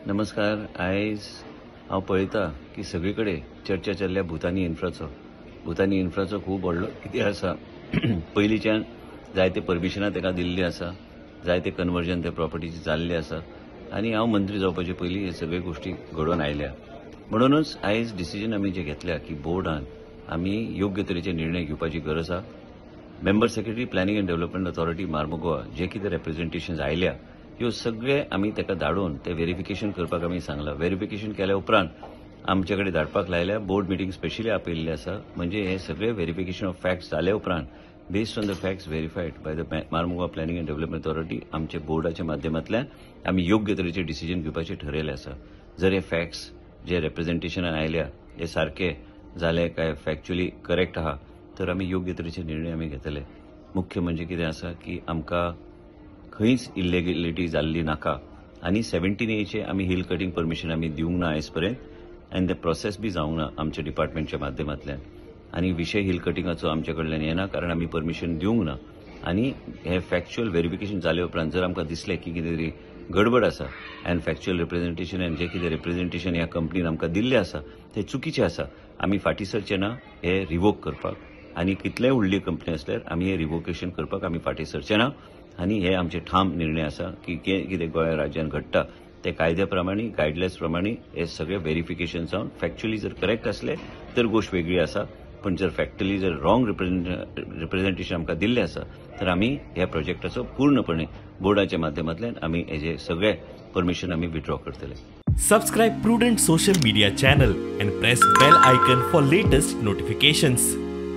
नमस्कार. आयज हांव पळयता की सगळे कडेन चर्चा चल्ल्या भूतानी इन्फ्राचो. भूतानी इन्फ्राचो खूब व्हडलो कितें आसा, पयलींच्यान जायते परमिशनां ताका दिल्लीं आसा, जायते कन्वर्जन त्या प्रॉपर्टीचे जाल्लें आसा आनी हांव मंत्री जावपाचे पयलीं हे सगळे गोश्टी घडोवन आयल्या. म्हणूनच आयज डिसिजन आमी जे घेतल्या की बोर्डान आमी योग्य तरेचे निर्णय घेवपाची गरज आसा. Member secretary planning and development authority Marmugao जे कितें रेप्रेझेंटेशन आयल्या ह्यो सगळे आमी ताका धाडून ते व्हेरिफिकेशन करपाक आमी सांगलां. व्हेरिफिकेशन केल्या उपरांत आमचे कडेन धाडपाक लायल्या. बोर्ड मिटींग स्पेशली आपयिल्लें आसा. म्हणजे हे सगळे व्हेरिफिकेशन ऑफ फॅक्ट्स जाले उपरांत based on the facts verified by the Marmugao planning and development authority आमच्या बोर्डाच्या माध्यमांतल्यान आमी योग्य तरेचे डिसिजन घेवपाचें ठरयलें आसा. जर हे फॅक्ट्स जे रेप्रेझेंटेशनान आयल्या हे सारके जाले काय फॅक्च्युअली करेक्ट आहा तर आमी योग्य तरेचे निर्णय आमी घेतले. मुख्य म्हणजे कितें आसा की आमकां खंयच इल्लेगलिटी जाल्ली नाका आनी 17 एचे आमी हिल कटिंग परमिशन आमी दिवंक ना आयज पर्यंत आनी ते प्रोसेस बी जावंक ना आमच्या डिपार्टमेंटच्या माध्यमांतल्यान आनी विशय हिल कटिंगाचो आमच्या कडल्यान येना कारण आमी परमिशन दिवंक ना. आनी हे फॅक्च्युअल व्हेरिफिकेशन जाले उपरांत जर आमकां दिसलें की कितें तरी गडबड आसा आनी फॅक्च्युअल रिप्रेझेंटेशन आनी जे कितें रिप्रेझेंटेशन ह्या कंपनीन आमकां दिल्लें आसा तें चुकीचें आसा, आमी फाटीं सरचे ना हे रिवोक करपाक आनी कितलेय व्हडली कंपनी आसल्यार आमी हे रिवोकेशन करपाक आमी फाटीं सरचे ना. आनी हे आमचे ठाम निर्णय आसा की कितें गोंय राज्यान घडटा ते कायद्या प्रमाणे गायडलायन्स प्रमाणे हे सगळे व्हेरिफिकेशन जावन फॅक्च्युअली जर करेक्ट आसले तर गोश्ट वेगळी आसा, पण जर फॅक्टली जर रॉंग रिप्रेझेंटेशन आमकां दिल्लें आसा तर आमी ह्या प्रोजेक्टाचो पूर्णपणे बोर्डाच्या माध्यमांतल्यान आमी हेजे सगळे परमिशन आमी विथड्रॉ करतले. Subscribe Prudent social media channel and press bell icon for latest notifications.